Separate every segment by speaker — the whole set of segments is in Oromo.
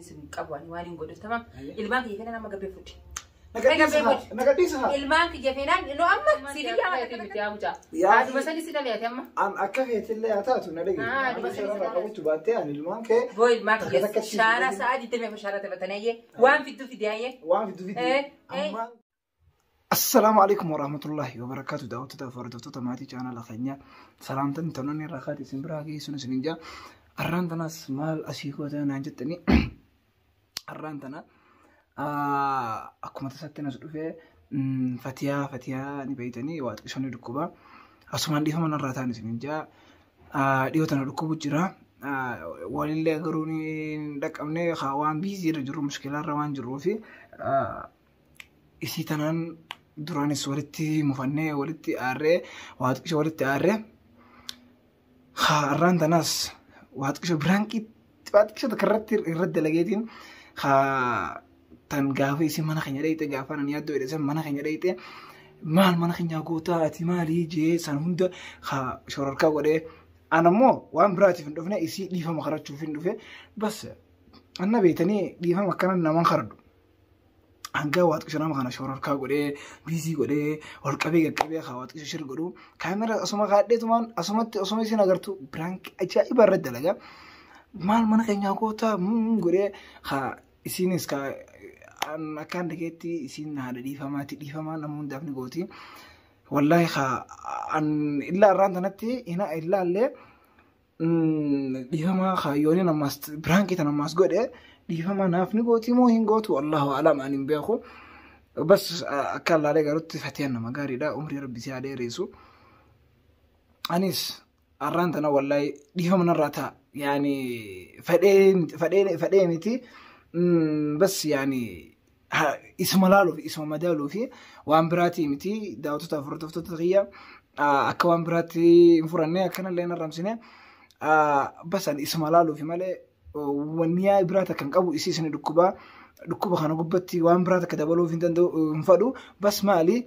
Speaker 1: Isin qabu ani waan hin godhu tamam. Ilmaan kiyya fenaan amma gabbee fudhi.
Speaker 2: Na gadhiisa haa.
Speaker 1: Ilmaan kiyya fenaan no amma si biyya amma miti yaa mucaa. Haadhuma sani si dhaleete amma.
Speaker 2: An akka feetillee haa taatu na dhagaye.
Speaker 1: Haadhuma
Speaker 2: Mana
Speaker 1: sani si
Speaker 2: seerarraa
Speaker 1: dhaleete.
Speaker 2: qabutti baattee ani ilmaan kee
Speaker 1: Boo ilmaan
Speaker 2: takka
Speaker 1: kiyya
Speaker 2: takkatti
Speaker 1: shaaraa sa'a 24 shaaraa taphatanii ayyee waan fidduu fidee ayyee.
Speaker 2: Waan fiddu fiddu.
Speaker 1: Eh, eh.
Speaker 2: Ammaan. Assalaamu alaikum warahmatullahi wabarakatuh. Daawwattoota fi hordoftoota maatii chaanala keenyaa salaamtan tanoonni irraa kaate isin biraa geessuun isin jaa. Arraan tanaas maal asii goota naan jettanii, arraan tana akkuma tasaatti nas dhufee Fatiyaa ni beeytanii, waa xiqqisoo ni dhukkuba. Asumaan dhiifama narraa ta'an isin jaa. Dhiyoo tana dhukkubu jira. Walillee garuu ni hin dhaqqabne, waan biizii irra jiru, mushkilaarra waan jirruufi isii tanaan duraanis walitti mufannee, walitti aarree, waa xiqqisoo walitti aarree. Har'aan tanaas waa xiqqisoo biraankii waa xiqqisoo takka irratti dalageetiin, haa tan gaafa isin mana keenya dhayite, gaafa nan yaaddoo jedhe san mana keenya dhayite, maal mana keenya gootaa ati maalii jee san hunda haa shororkaa godhee. An ammoo waan biraatiif hin dhufne, isii dhiifama karachuuf hin dhufe. Bas anna beetanii dhiifama akkana naman karadhu. Hanga waa xiqqisoo nama kana shororkaa godhee, biizii godhee, ol qabee qaqqabee haa waa xiqqisoo shir godhu, kaamera asuma kaadheetumaan asumatti osuma isin agartu prank ajaa'iba irratti dalaga. Maal mana keenyaa gootaa godhee, haa isinis ka akkaan dhageetti isiin haadha dhiifamaati, dhiifamaa nama hundaaf ni gooti. Wallaahi haa an illaa irraan tanatti hina illaallee dhiifama kaayyooniin ammaas piraankii tan ammaas godhe dhiifama naaf ni gooti moo hin gootu, allahu alam, ani hin beeku. Bas akka allaalee garutti Fatiyaan nama gaariidha, umrii rabbi si haa dheeressu. Anis arraan tana wallaahi dhiifama narraa ta'a, yaani fedhee fedhee miti, bas yaani isuma laaluu fi isuma madaaluu fi waan biraatii miti. Daawwattoota fi hordoftoota kiyya, akka waan biraatti hin furanne, akkanallee hin arramsine. Bas ani isuma laaluu fi malee wanni yaa biraa takka hin qabu. Isii isin dhukkuba dhukkuba kana gubbatti waan biraa takka dabaluuf hin danda'u, hin fadhu. Bas maali,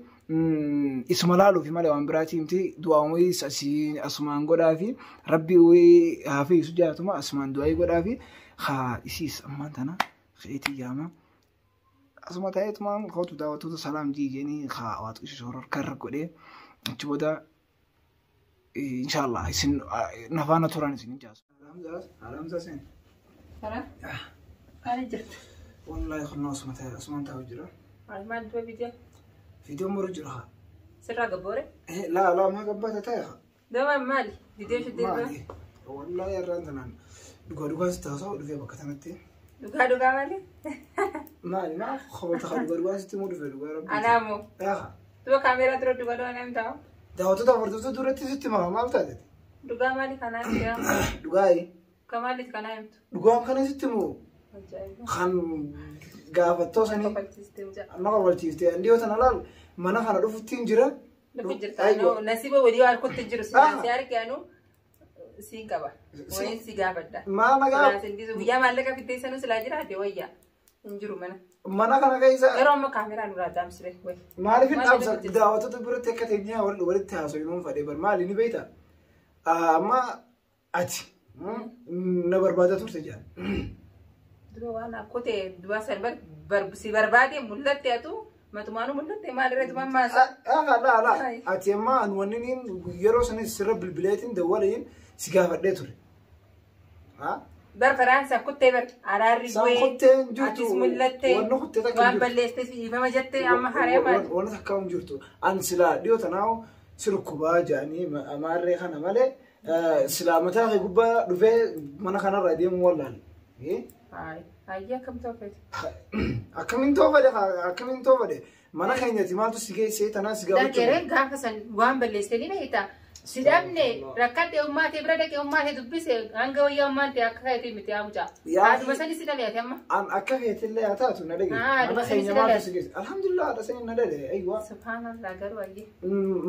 Speaker 2: isuma laaluu fi malee waan biraatii miti. Du'aa wayiis asii asumaan godhaa fi rabbi wayii haa fayyisu jaatuma asumaan du'aa godhaa fi haa isiis ammaan tana keetii yaama. Asuma ta'eetumaan kootu daawwattoota salaam jii jeenii haa waa xiqqisoo shororkaa irra godhee achi booda inshallah isin nafaana turan isin hin jaasu. Alhamza sen.
Speaker 1: Karaa? Maal jirta?
Speaker 2: Wallahi kunnoo asuma ta'e asumaan taa'u jira.
Speaker 1: Maal duba viidiyoo?
Speaker 2: Viidiyoo muru jira haa.
Speaker 1: Sirraa gabboore?
Speaker 2: Laa laa, maa gabbaata ta'e haa.
Speaker 1: Dama maali? Viidiyoo shuddee dura?
Speaker 2: Maali? Wallahi irraan tanaan dhugaa dhugaa si taasoo dhufee bakka tanatti.
Speaker 1: Dhugaa dhugaa maali?
Speaker 2: Maali maa kophalta haa dhugaa dhugaa sitti muu dhufee dhugaa rabbi.
Speaker 1: Anaa moo?
Speaker 2: Yaa.
Speaker 1: Duba kaameeraa dura dhugaa dhugaa namni taa'u?
Speaker 2: Daawwattoota hordoftoota duratti sitti maa maal taate?
Speaker 1: Dhugaa maali kanaa himtu?
Speaker 2: Dhugaayi.
Speaker 1: Dhugaa maaliiti kanaa himtu?
Speaker 2: Dhugaan kana sitti moo
Speaker 1: Ajaa'iba.
Speaker 2: kan gaafattoo sanii
Speaker 1: Kofalchiistee mucaa.
Speaker 2: na kofalchiiftee dhiyoo tana laal mana kana dhufuttiin jira.
Speaker 1: Dhufu jirta. Nasiiba walii waan kutti jiru si arge anu siin qaba. Wayin si gaafadha.
Speaker 2: Maal nagaa
Speaker 1: Silaa sin dhiisu guyyaa maallaqa fiddee sanuu silaa jiraate wayyaa. Hin jiru mana.
Speaker 2: Mana kana keessa
Speaker 1: Yeroo amma kaameraa nurraa dhaamsire wayi.
Speaker 2: Maaliif hin
Speaker 1: Maal
Speaker 2: dhaamsa
Speaker 1: jedhu?
Speaker 2: Daawwattoota biratti akka teenyaa walitti haasofnuun fadhee bar maali ni beekta? Amma ati na barbaada turte jaan.
Speaker 1: Dura waan akkoo ta'e du'a san si barbaade mul'atte, atu matumaanuu mul'atte, maal irra tumaan maasa.
Speaker 2: Laa laa, ati amma ani wanni niin yeroo sanis sirra bilbileetiin dawwaliin si gaafadhee ture.
Speaker 1: Bar Faransa kuttee bar araarri
Speaker 2: Isaan
Speaker 1: bu'ee
Speaker 2: kuttee hin jirtu.
Speaker 1: Atis mul'atte,
Speaker 2: Wanni kuttee takka hin
Speaker 1: waan
Speaker 2: jirtu.
Speaker 1: balleessite dhiifama jette, amma haree maali?
Speaker 2: Wanni takka hin jirtu. Ani silaa dhiyoo tanaa si dhukkubaa jedhanii amaarree kana malee silaa mataa kee gubbaa dhufee mana kanarraa deemuu wallaale.
Speaker 1: Ayyee, akkam ta'u feete?
Speaker 2: Akkamiin ta'uu fedhe? Akkamiin ta'uu fedhe? Mana keenyatti maaltu si geessee tanaa si gaafachuu?
Speaker 1: Dargeree gaafa san waan balleessite ni beekta. Si dhabne rakkadhe, ummaa ta'e bira dhaqe, ummaa ta'e dubbise, hanga wayyaa ummaan ta'e akka ta'e miti yaa mucaa. Haadhuma sani si dhale ati amma.
Speaker 2: An akka feetillee haa taatu na dhagaye.
Speaker 1: Haadhuma
Speaker 2: Mana
Speaker 1: sani
Speaker 2: keenya
Speaker 1: si
Speaker 2: maaltu
Speaker 1: dhale.
Speaker 2: si geesse? Alhamdulillah, haadha sani na dhale. Aywa.
Speaker 1: Subhaanallah, garuu ayyee.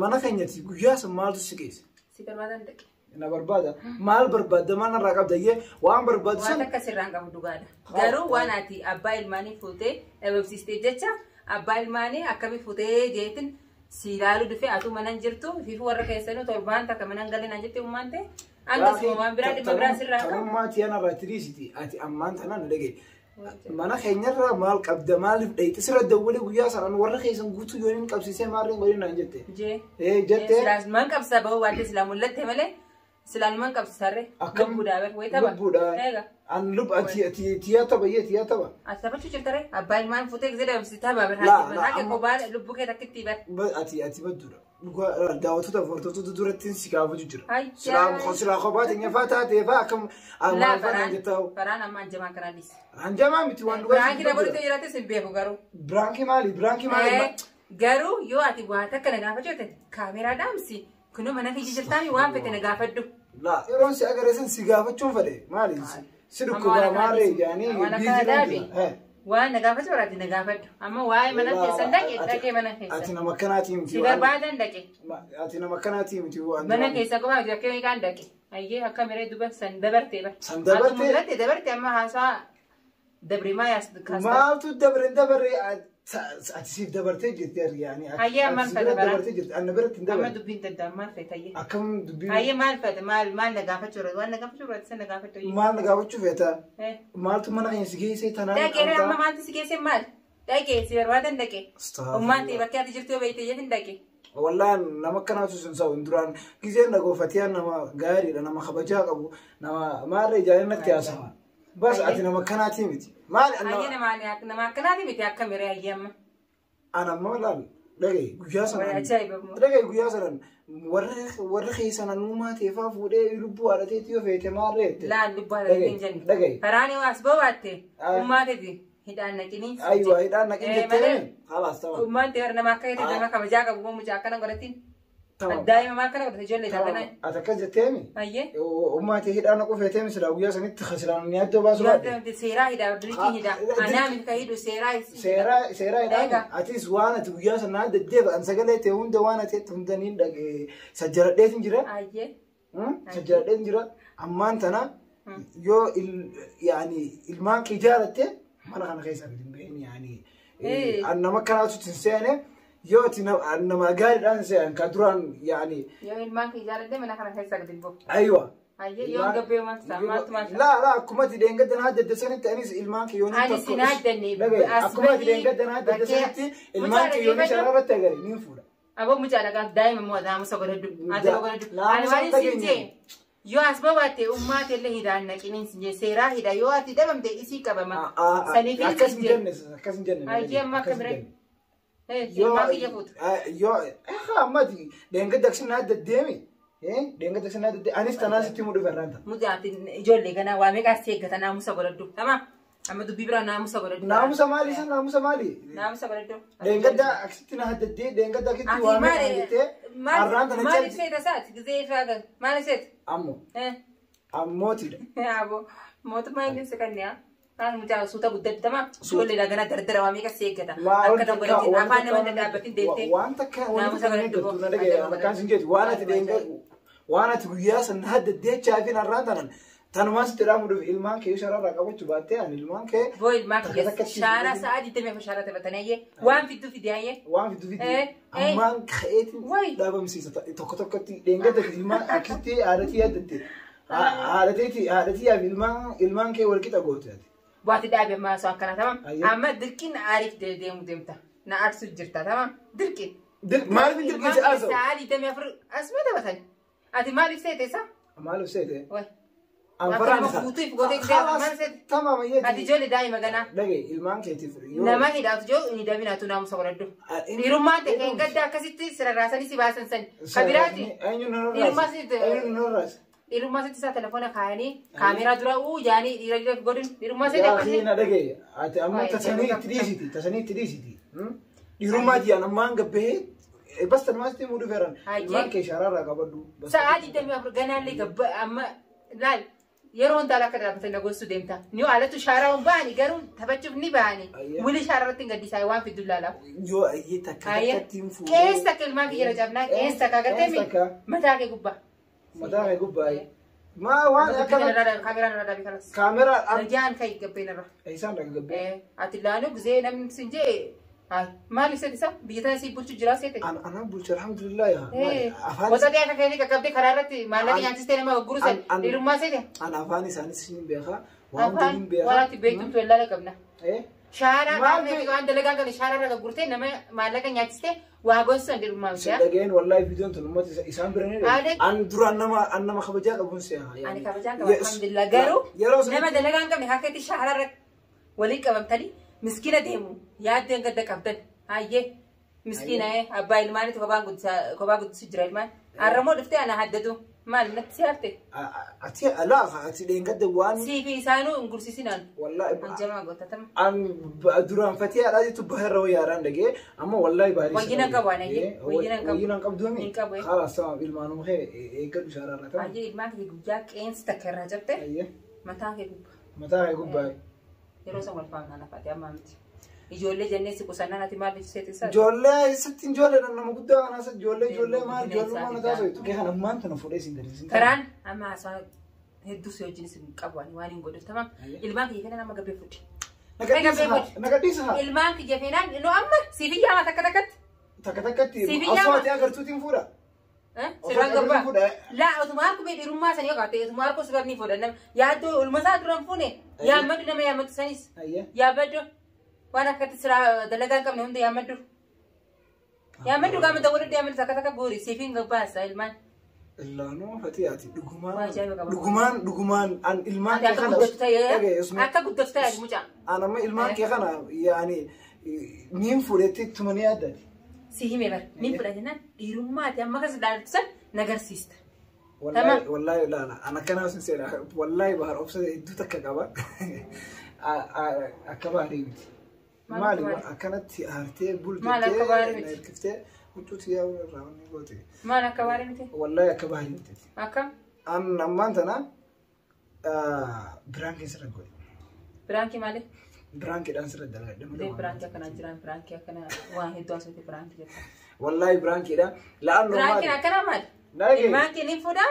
Speaker 2: Mana keenyatti guyyaa san maaltu si geesse?
Speaker 1: Si barbaadan dhaqe.
Speaker 2: Na barbaada. Maal barbaadda? Maal narraa qabda? Iyyee waan barbaadu
Speaker 1: Waan
Speaker 2: san.
Speaker 1: akka sirraan qabu dhugaadha. Garuu waan ati abbaa ilmaanii fuutee dhabamsiistee jecha abbaa ilmaanii akkami fuutee jeetin si ilaaluu dhufe, atuu mana hin jirtu, fiifu warra keessanuu torbaan takka mana hin galee naan jette ummaan ta'e. Hangasuma waan biraa dhimma biraa sirraa qabu.
Speaker 2: Tanummaa tiyaan irraa tiriisiti. Ati ammaan tana na dhagaye. Mana keenyarraa maal qabda maaliif dhayite sirra dawwalee guyyaa sanaan warra keessan guutuu yoo inni qabsiisee maarreen godhin naan jette.
Speaker 1: Jee.
Speaker 2: Ee jettee.
Speaker 1: Silaas man qabsa bahuu baatte silaa mul'atte malee silaan man qabsisarre.
Speaker 2: Akkam
Speaker 1: Lubbuudhaa bar wayii tapha.
Speaker 2: Lubbuudhaa.
Speaker 1: Eega.
Speaker 2: An lub ati ati tiyaa tapha iyyee tiyaa tapha.
Speaker 1: Ati taphachuu jirtare abbaa ilmaan fuutee gisee dhabamsi tapha bar
Speaker 2: Laa,
Speaker 1: haati
Speaker 2: laa,
Speaker 1: mataa kee
Speaker 2: amma-
Speaker 1: kophaa lubbuu kee takkitti bar.
Speaker 2: Ati ati badduudha. Dhugaa daawwattoota hordoftoota duratti si gaafatu jira.
Speaker 1: Ayyaa.
Speaker 2: Silaa silaa kophaa teenya faa taatee faa akkam
Speaker 1: Laa
Speaker 2: maal faa naan
Speaker 1: faraan
Speaker 2: jettaa.
Speaker 1: faraan amma anjamaa kanaa dhiisi.
Speaker 2: Hanjamaa miti waan dhugaa
Speaker 1: Biraankii dabalatee jiraates hin beeku garuu.
Speaker 2: Biraankii maali? Biraankii maali?
Speaker 1: Garuu yoo ati waa takka na gaafachuu ta'e kaameraa dhaamsi kunoo mana kiyya jirtaami waan fete na gaafadhu.
Speaker 2: Laa yeroon si agarsiisan si gaafachuun fedhe maali? Si dhukkubaa maarree jaanii
Speaker 1: Waan akkana dhaabi. Waan na gaafachuu barbaadde na gaafadhu. Amma waa'ee mana keessan dhaqe dhaqee mana
Speaker 2: Ati
Speaker 1: keessa.
Speaker 2: nama akkanaatii miti.
Speaker 1: Si barbaadan dhaqe.
Speaker 2: Ati nama akkanaatii miti.
Speaker 1: Mana keessa qofa miti akka meeqaan dhaqe. Ayyee akka miree duba san dabartee bar.
Speaker 2: San dabartee?
Speaker 1: Ati mul'atte dabarte amma haasaa dabrimaa yaas kaasta.
Speaker 2: Maaltu dabre dabre ati siif dabartee jirti yaani.
Speaker 1: Ayyee, amma
Speaker 2: Ati si bira
Speaker 1: fedha bara.
Speaker 2: dabartee jirti. Anna biratti hin
Speaker 1: Amma
Speaker 2: dabarre.
Speaker 1: dubbiin daddaa maal feete ayyee.
Speaker 2: Akkam dubbiin
Speaker 1: Ayyee maal feete maal maal na gaafachuu barbaadde waan na gaafachuu barbaadde san na gaafadhu ayyee.
Speaker 2: maal na gaafachuu feeta?
Speaker 1: Eh.
Speaker 2: Maaltu mana keenya si geessee tanaan
Speaker 1: Dhaqee ree amma maaltu si geesse maal? Dhaqee si barbaadan dhaqee.
Speaker 2: Astaghfirullah.
Speaker 1: Ummaan ta'e bakka ati jirtu yoo beekte jetin dhaqee.
Speaker 2: Wallaan nama akkanaatu sun sa'u duraan giseen dhagoofatee nama gaariidha nama kabajaa qabu nama maarree ijaaree natti haasawa. Bas ati nama akkanaatii miti. Maali
Speaker 1: Ayyee nama nama akkanaati miti akka miree ayyee amma.
Speaker 2: ana amma laal dhagaye guyyaa sanaan
Speaker 1: Ajaa'iba immoo.
Speaker 2: dhagaye guyyaa sanaan warra keessan anuumaa teefaa fuudhee lubbuu haadhateetti yoo feete maarree jette.
Speaker 1: Laan lubbuu haadha hin jenne.
Speaker 2: Dhagaye.
Speaker 1: Karaan yoo as bobaatte
Speaker 2: Ah.
Speaker 1: ummaa teeti hidhaan naqinii.
Speaker 2: Ayyuwa hidhaan naqin
Speaker 1: Eh,
Speaker 2: jettee
Speaker 1: malee.
Speaker 2: halaas tamam.
Speaker 1: Ummaan ta'e nama akka ta'e nama kabajaa qabu moo mucaa akkana godhatiin.
Speaker 2: Tamam.
Speaker 1: Daa'ima maal akkana godhate ijoollee isaa kana.
Speaker 2: Ati akkas jetteemi.
Speaker 1: Ayyee.
Speaker 2: Ummaa tee hidhaan naquu feeteemi silaa guyyaa sanitti silaan ni addoo baasuu baadde.
Speaker 1: Seeraa hidhaa dirqii hidhaa. Anaa miti kan hidhu seeraa.
Speaker 2: Seeraa seeraa hidhaan
Speaker 1: Eega.
Speaker 2: atis waan ati guyyaa sanaa deddeebi'an an sagalee ta'e hunda waan ati hunda niin dhagee sajjaradheetin jira.
Speaker 1: Ayyee.
Speaker 2: Sajjaradheetin jira. Ammaan tana yoo yaani ilmaan kee jaalatte mana kana keessa hin bahin yaani
Speaker 1: Eh.
Speaker 2: an nama akkanaatu hin seene yoo ati nama gaariidhaan seenan ka duraan yaani
Speaker 1: Yoo ilmaan kee jaaladhe mana kana keessa gadi bu'u.
Speaker 2: aywa.
Speaker 1: Ayyee yoo gabbee maal ta'a maaltu maal ta'a.
Speaker 2: Laa laa akkuma ati dheengaddan haadda sanitti anis ilmaan kee yoonii
Speaker 1: Ani sin haaddanne.
Speaker 2: Dhagaye
Speaker 1: As
Speaker 2: akkuma ati
Speaker 1: bahii
Speaker 2: dheengaddan haadda
Speaker 1: bakkee-
Speaker 2: sanitti ilmaan
Speaker 1: Mucaa
Speaker 2: kee yoonii
Speaker 1: dhaggeeffadhu.
Speaker 2: shararratti agare niin fuudha.
Speaker 1: Aboo mucaa dhagaa daa'ima immoo naamusa godhadhu. Ati godhadhu. Ani
Speaker 2: Naamusa
Speaker 1: waan isin
Speaker 2: dhageenye.
Speaker 1: jee yoo as bobaatte ummaa teellee hidhaan naqiniin sin jee seeraa hidha yoo ati dhabamte isii qabama. Saniif
Speaker 2: Akkas
Speaker 1: sin
Speaker 2: hin
Speaker 1: jee.
Speaker 2: jenne akkas hin jenne.
Speaker 1: Ayyee amma akka
Speaker 2: akkas hin
Speaker 1: biree.
Speaker 2: jenne.
Speaker 1: Ilmaan kiyya fuutu.
Speaker 2: Yoo ammati dheengadda aksin haadda deemi. Dheengadda aksin haadda deemi anis tanaa sitti himuu dhufe irraan ta'a.
Speaker 1: Mucaa ati ijoollee ganaa waa meeqaa si eeggata naamusa godhadhu. Tamam. Amma dubbii biraa naamusa godhadhu.
Speaker 2: Naamusa maali san naamusa maali?
Speaker 1: Naamusa godhadhu.
Speaker 2: Dheengadda aksitti na haddaddee dheengadda aksitti
Speaker 1: Ati
Speaker 2: waa meeqa
Speaker 1: maali
Speaker 2: jettee arraan tana
Speaker 1: maali
Speaker 2: calti.
Speaker 1: feeta isaati gizee ifaa maali feeta?
Speaker 2: Ammoo
Speaker 1: Eh.
Speaker 2: ammootiidha.
Speaker 1: Abo mootummaa Ingilizii kan yaa. Kaan mucaa suuta guddatu tamam. Ijoollee gana dardara waa meeqa si eeggata. Akka tan godhatiin afaan nama dadhaabbatiin deemtee.
Speaker 2: Waan takka waan
Speaker 1: Naamusa
Speaker 2: takka
Speaker 1: godhadhu
Speaker 2: eeggattu na dhagaye akkaan sin jeetu waan ati dheenga waan ati guyyaa san haddaddee fi arraan tanan tanumaan sitti dhaamu dhufe ilmaan kee shararraa qabachuu baattee ani ilmaan kee
Speaker 1: Boo ilmaan
Speaker 2: takka
Speaker 1: kiyya
Speaker 2: takkatti
Speaker 1: shaara sa'a 24 shaara taphatanii ayyee waan fidduu fidee ayyee.
Speaker 2: waan fiddu fiddu
Speaker 1: Eh, eh.
Speaker 2: ammaan ka'eetiin
Speaker 1: Wayi.
Speaker 2: dhaabamsiisa tokko tokkotti dheengadda ilmaan akkasitti haadhatii yaaddatte haadhateeti haadhatii yaaf ilmaan ilmaan kee wal qixa goote ati.
Speaker 1: Waati dhaabe ammaa osoo akkana tamam.
Speaker 2: Ayyee.
Speaker 1: Amma dirqiin aariif deemu deemta. Na aarsu jirta tamam. Dirqiin.
Speaker 2: Maaliif hin dirqiin si aarsawu?
Speaker 1: Sa'a 24 asuma taphatan. Ati maaliif seete isa?
Speaker 2: Maaliif seete?
Speaker 1: Wayi.
Speaker 2: Anfaraan
Speaker 1: Akka
Speaker 2: isaa.
Speaker 1: nama guutuuf gootee gizee maal seete?
Speaker 2: Tamaam
Speaker 1: Ati
Speaker 2: ayyeeti.
Speaker 1: ijoollee daa'ima ganaa.
Speaker 2: Dhagaye ilmaan keetiif yoo.
Speaker 1: Nama hidhaatu jiru hin hidhaminaatu naamusa godhadhu.
Speaker 2: Ah, inni-
Speaker 1: Dhiirummaan ta'e kan gadda akkasitti sirarraasanii si baasan sani. Ka biraati.
Speaker 2: Eenyu na
Speaker 1: Dhiirummaa
Speaker 2: rarraase?
Speaker 1: sitti
Speaker 2: Eenyu na rarraase?
Speaker 1: dhiirummaa sitti isaa telefoona kaayanii kaameraa dura uu jaanii dhiira dhiira godhin dhiirummaa sitti
Speaker 2: Yaa
Speaker 1: akkasii.
Speaker 2: na dhagaye. Ati amma
Speaker 1: Wayi,
Speaker 2: tasanii
Speaker 1: jedhu
Speaker 2: itti dhiisiti. Tasanii itti dhiisiti. Dhiirummaa jiyaan ammaan gabbee bas tanumaa sitti himuu dhufeeran.
Speaker 1: Hayyee.
Speaker 2: Ilmaan kee sharaarraa qabadhu. Bas.
Speaker 1: Sa'aa 24 ganaallee gabba amma laal yeroo hundaa akka dhaabbatanii na gorsuu deemta. Ni alatu shaaraa hin ba'ani garuu taphachuuf ni ba'ani.
Speaker 2: Ayyee.
Speaker 1: Wili shaaraa irratti hin gaddisaa waan fiddu laalaaf.
Speaker 2: Yoo ayyee takka takkatti hin fuudhee.
Speaker 1: Qeensa akka ilmaan kiyya cabnaa qeensa akka agartee
Speaker 2: Qeensa akka.
Speaker 1: mataa kee gubbaa.
Speaker 2: Mataa kee gubbaa. Maa waan akkana
Speaker 1: Kaameraan irraa dhaabii kanas.
Speaker 2: kaameraa
Speaker 1: Rajaan kai gabbeen irra.
Speaker 2: isaan dhaga gabbee.
Speaker 1: Ati laanuu gizee namni sin jee maal isa isa biyya tana si bulchu jira seete.
Speaker 2: Anaan bulcha alhamdulillah yaa. Afaan
Speaker 1: Wata akka keenya qaqqabdee karaa irratti maallaqa nyaachistee nama gurguru san dhiirummaa seete.
Speaker 2: An afaan isaanis hin beekaa. Waa hunda
Speaker 1: Afaan
Speaker 2: hin beeka.
Speaker 1: waan ati beektumtu wallaala qabna.
Speaker 2: Eh?
Speaker 1: Shaaraa
Speaker 2: Maal
Speaker 1: kaafee waan dalagaa qabne shaaraa irra gurgurtee nama maallaqa nyaachistee waa gosa hin jedhu
Speaker 2: Si dhageen wallahi viidiyoon tun uummata isaan bira ni
Speaker 1: Haadha-
Speaker 2: dhagaye. An duraan nama an nama kabajaa qabuun se'a.
Speaker 1: Ani kabajaa qaba alhamdulillah garuu
Speaker 2: Yeroo
Speaker 1: nama dalagaa hin qabne harkatti shaaraa irra waliin qabamtanii miskiina deemu yaaddeen gadda qabdan hayyee miskiina abbaa ilmaaniitu kophaa guddisu jira ilmaan har'ammoo dhuftee ana haddatu maal natti si hafte
Speaker 2: Ati laafa ati dheengadda waan
Speaker 1: sii fi isaanuu hin gursiisinaan
Speaker 2: wallahi
Speaker 1: hanjamaa gootatama.
Speaker 2: an duraan fatee haadhaa jettu baharra wayyaadhaan dhagee amma wallahi baarii.
Speaker 1: Wayyina hin qabu ani, wayyina hin qabu.
Speaker 2: Wayyina hin qabdu
Speaker 1: Hin qabu, eh.
Speaker 2: Haala sama ilmaanuma kee eeggadhu shaaraa irraa ta'u.
Speaker 1: Hayyee ilmaan kee guyyaa qeensi takka irraa cabte mataa kee gubbaa.
Speaker 2: Mataa kee gubbaa.
Speaker 1: Yeroo san wal faana lafaate amma miti. Ijoollee jennee si qusannaan ati maal ibseeti isa?
Speaker 2: Ijoollee sitti ijoollee nama guddaa kanaa isa ijoollee ijoollee maal ijoollummaa na taasisu. Kee kana ammaan tana fuudhee siin gadhiisin.
Speaker 1: Karaan amma haasaa hedduu si wajjin isin qabu ani waan hin godhu tamam. Ilmaan kiyya fenaan amma gabbee fudhi.
Speaker 2: Na gadhiisa haa.
Speaker 1: Ilmaan kiyya fenaan nu amma siif iyyaama takka takkatti.
Speaker 2: Takka takkatti
Speaker 1: Siif iyyaama.
Speaker 2: osoo ati agartuutiin fuudha. Osoo
Speaker 1: Sirraan
Speaker 2: ati agartuutiin
Speaker 1: gabbaa.
Speaker 2: fuudha.
Speaker 1: Laa otuma harku bee dhiirummaa sanii yoo qabate otuma harku sirra ni fuudha. Yaaddoo ulma isaa duraan fuune yaammadhu nama yaammadhu sanis.
Speaker 2: Ayyee.
Speaker 1: Yaabbadhu waan akkatti siraa dalagaa hin qabne hunda yaammadhu. Yaammadhu qaama dawwadhu yaammadhu takka takka guuri siif hin gabbaasa ilmaan.
Speaker 2: Illaanoo fatii ati dhugumaan
Speaker 1: Waa ajaa'iba qaba.
Speaker 2: dhugumaan dhugumaan an ilmaan
Speaker 1: Ati
Speaker 2: kee
Speaker 1: akka
Speaker 2: kana
Speaker 1: guddattu ta'ee
Speaker 2: dhagaye Usman.
Speaker 1: akka guddattu ta'ee mucaa.
Speaker 2: An amma ilmaan kee kana yaani niin fuudhetti ittuma ni yaaddati.
Speaker 1: Si hime bara ni fudha jennaan dhiirummaa ati amma akkas ilaaltu san nagarsiista.
Speaker 2: Wallahi wallahi laala an akkanaaf sin seera wallahi bahar obsa hedduu takka qaba. Akka baarii miti.
Speaker 1: Maal
Speaker 2: Maali
Speaker 1: akka baarii?
Speaker 2: akkanatti aartee
Speaker 1: Maal akka baarii
Speaker 2: bultee
Speaker 1: miti?
Speaker 2: na hirkiftee huccuutti yaa'uu irraa wanni goote.
Speaker 1: Maal akka baarii miti?
Speaker 2: Wallahi akka baarii miti.
Speaker 1: Akkam?
Speaker 2: An ammaan tana biraan keessa irra godhe.
Speaker 1: Biraankii maali?
Speaker 2: Biraan keedhaan sirra dalagadhe.
Speaker 1: Illee biraankii akkanaa jiran biraankii akkanaa waan hedduu asoote biraankii jetta.
Speaker 2: Wallahi biraan keedha. La'annoo
Speaker 1: Biraankiin
Speaker 2: maali?
Speaker 1: akkanaa maali?
Speaker 2: Dhagaye.
Speaker 1: Ilmaan kee ni fuudhaa?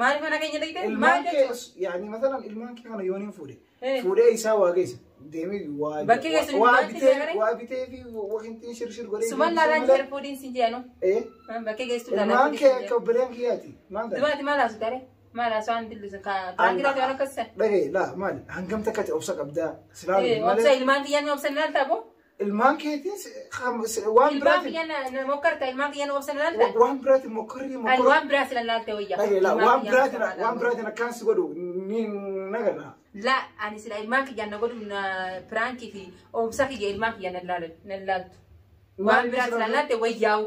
Speaker 1: Maal mana keenya dhaqxee? Maal
Speaker 2: Ilmaan kee
Speaker 1: jechuudha?
Speaker 2: yaani masalan ilmaan kee kana yoon hin fuudhe.
Speaker 1: Eh.
Speaker 2: Fuudhee isaa waa geessa. Deemee waa
Speaker 1: Bakkee geessu
Speaker 2: waa
Speaker 1: ilmaan
Speaker 2: bitee
Speaker 1: kee
Speaker 2: waa bitee fi wakintiin shirshir godhee.
Speaker 1: Suman laalaan jira fuudhiin si jeenu.
Speaker 2: Eh.
Speaker 1: Bakkee geessu laalaan
Speaker 2: Ilmaan
Speaker 1: fuudhiin
Speaker 2: kee
Speaker 1: si
Speaker 2: akka
Speaker 1: jeenu.
Speaker 2: obboleen kiyyaati. Maal ta'e?
Speaker 1: Dubaati maal haasu taree? Maal haasu waan dillisu biraanki taate waan akkas ta'e?
Speaker 2: Dhagaye laa maali hangam takka ta'e obsa qabdaa silaa
Speaker 1: Obsa ilmaan kiyyaan obsa ni laaltaa boo?
Speaker 2: Ilmaan keetiin waan
Speaker 1: Ilmaan
Speaker 2: biraatiin
Speaker 1: kiyyaan mokkarta ilmaan kiyyaan obsa ni laaltaa?
Speaker 2: waan biraatiin mokkorrii
Speaker 1: Ani
Speaker 2: mokkorrii.
Speaker 1: waan biraa sila laalte wayya.
Speaker 2: Dhagaye laa
Speaker 1: Ilmaan
Speaker 2: waan
Speaker 1: kiyyaan
Speaker 2: biraatiin
Speaker 1: obsa
Speaker 2: waan biraatiin akkaan si godhu ni nagarra.
Speaker 1: La ani sila ilmaan kiyyaan na godhu na piraankii fi obsa kiyya ilmaan kiyya na laaltu. Waan biraa sila laalte wayyaa'u.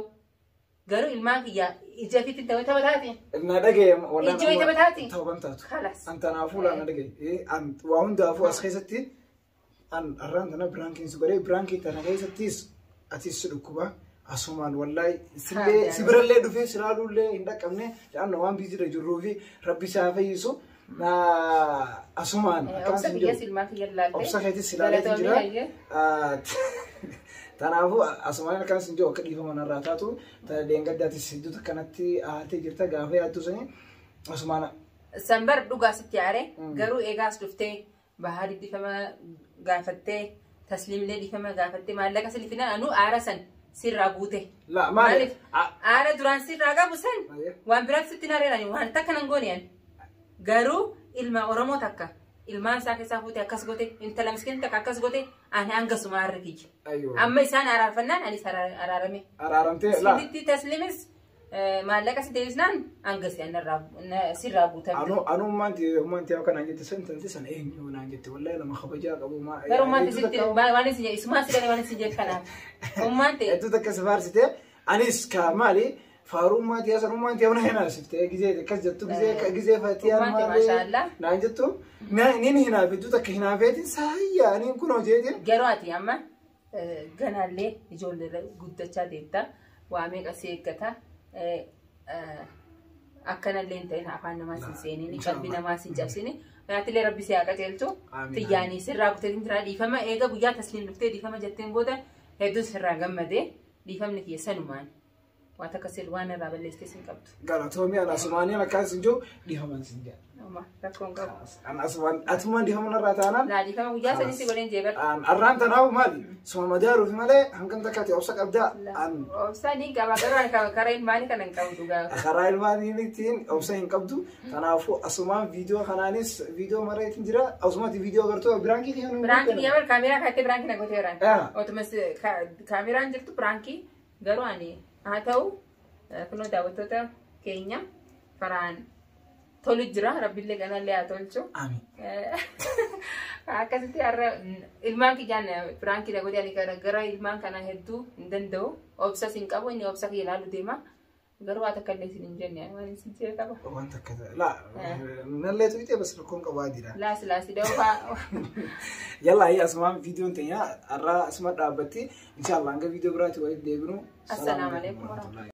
Speaker 1: Garuu ilmaan kiyya ija fiitti ta'e tapha taate.
Speaker 2: Na dhagaye wallaan
Speaker 1: Ijoo ija bataati?
Speaker 2: Ta'uu taatu.
Speaker 1: Kalas.
Speaker 2: An tanaafuu laa na dhagaye. An waa hundaafuu as keessatti an arraan tana biraankiin si godhee biraankii tana keessattis atis si dhukkuba. Asumaan wallahi sillee si birallee dhufee si laaluullee hin dhaqqabne la'anna waan biizirra jirruu fi rabbi isaa fayyisu asumaan akkaan
Speaker 1: Obsa
Speaker 2: sin
Speaker 1: kiyya
Speaker 2: jedhu.
Speaker 1: ilmaan kiyya laalte.
Speaker 2: Obsa keetis ilaalee jira. Kanaafuu asumaan akkaan sin jiru akka dhiifama narraa taatu deengaddaatis hedduu akkanatti aartee jirta gaafa yaaddu sanii asumaan
Speaker 1: Sanbar dhugaa sitti aare garuu eegaas dhuftee bahaa dhiifama gaafattee tasliimlee dhiifama gaafattee maallaqa silifinaan anuu aara san sirraa guute.
Speaker 2: La maali?
Speaker 1: Maaliif? Aara duraan sirraa qabu san
Speaker 2: Ayyee.
Speaker 1: waan biraatti sitti nareerani waan takka nan goone ani. Garuu ilma Oromoo takka ilmaan isaa keessaa fuute akkas goote intala miskiin takka akkas goote ani hangasuma aarri kiyya.
Speaker 2: Ayyoo.
Speaker 1: Amma isaan araarfannaan anis araarame.
Speaker 2: Araaramtee laa.
Speaker 1: Sirriitti tasliimis maallaqa si deebisnaan hangasi sirraa guutame.
Speaker 2: Anu anu maanti maanti akka naan jette san tanti san eenyu naan jette wallahi nama kabajaa qabu maa.
Speaker 1: Garuu maanti sitti waan isin jedhe isumaan si galee waan isin jedhe kanaaf. Ummaan ta'e
Speaker 2: Hedduu takka si faarsite anis ka maali faarummaa tiyaa sanummaan tiyaa na hinaasifte gizee akkas jettu gizee gizee fatiyaan
Speaker 1: Ummaan ta'e
Speaker 2: maalee
Speaker 1: maashaallah.
Speaker 2: naan jettu nin hinaaf hedduu takka hinaafeetiin saayyaa aniin kun hojeetiin.
Speaker 1: Garuu ati amma ganaallee ijoollee guddachaa deemta waa meeqa si eeggata akkanallee hin ta'in afaan namaas hin seenin qalbii namaas hin cabsini Atiillee rabbi si haa qajeelchu
Speaker 2: Amiin.
Speaker 1: xiyyaanii sirraa kuteetiin jira dhiifama eega guyyaa tasliim dhuftee dhiifama jetteen booda hedduu sirraa gammadee dhiifamni kiyya sanumaan. Waan takka sil waan irraa balleessitee sin qabdu.
Speaker 2: Galatoomii ana asumaanii akkaan sin jiru dhiifaman sin jedha.
Speaker 1: Oma rakkoon qabu.
Speaker 2: Ana asumaan atumaan dhiifaman irraa taanaan.
Speaker 1: Laa dhiifama guyyaa sadii si godheen jeebar.
Speaker 2: Arraan tanaafu maali? Suma madaaluuf malee hangam takka ati obsa qabdaa.
Speaker 1: Obsa ni qaba garuu ani karaa ilmaanii kana hin qabu dhugaa.
Speaker 2: Karaa ilmaaniitiin obsa hin qabdu. Kanaafuu asumaan viidiyoo kanaanis viidiyoo mareetiin jira. Asumatti viidiyoo agartuu biraankii kan
Speaker 1: Biraankii yaabal kaameeraa kaatee biraankii na gooteera. Otumas kaameeraan jirtu biraankii garuu ani haa ta'u kunoo daawwattoota keenya faraan tolu jira rabbillee kanallee haa tolchu.
Speaker 2: Amiin.
Speaker 1: Akkasitti har'a ilmaan kiyyaan biraankii na godhe ani kana gara ilmaan kana hedduu hin danda'u. Obsas hin qabu inni obsa kiyya ilaalu deema. Garuu waa takka illee isin hin jenne waan isin jee qaba.
Speaker 2: Waan takka laa nallee tuqxee bas rakkoon qabaa jira.
Speaker 1: Laas laas da'oo
Speaker 2: Yalla ayi asumaan viidiyoon teenya har'a asuma dhaabbatti. Inshallah hanga viidiyoo biraatti walitti deebinu.
Speaker 1: Assalaamu alaikum warahmatullahi.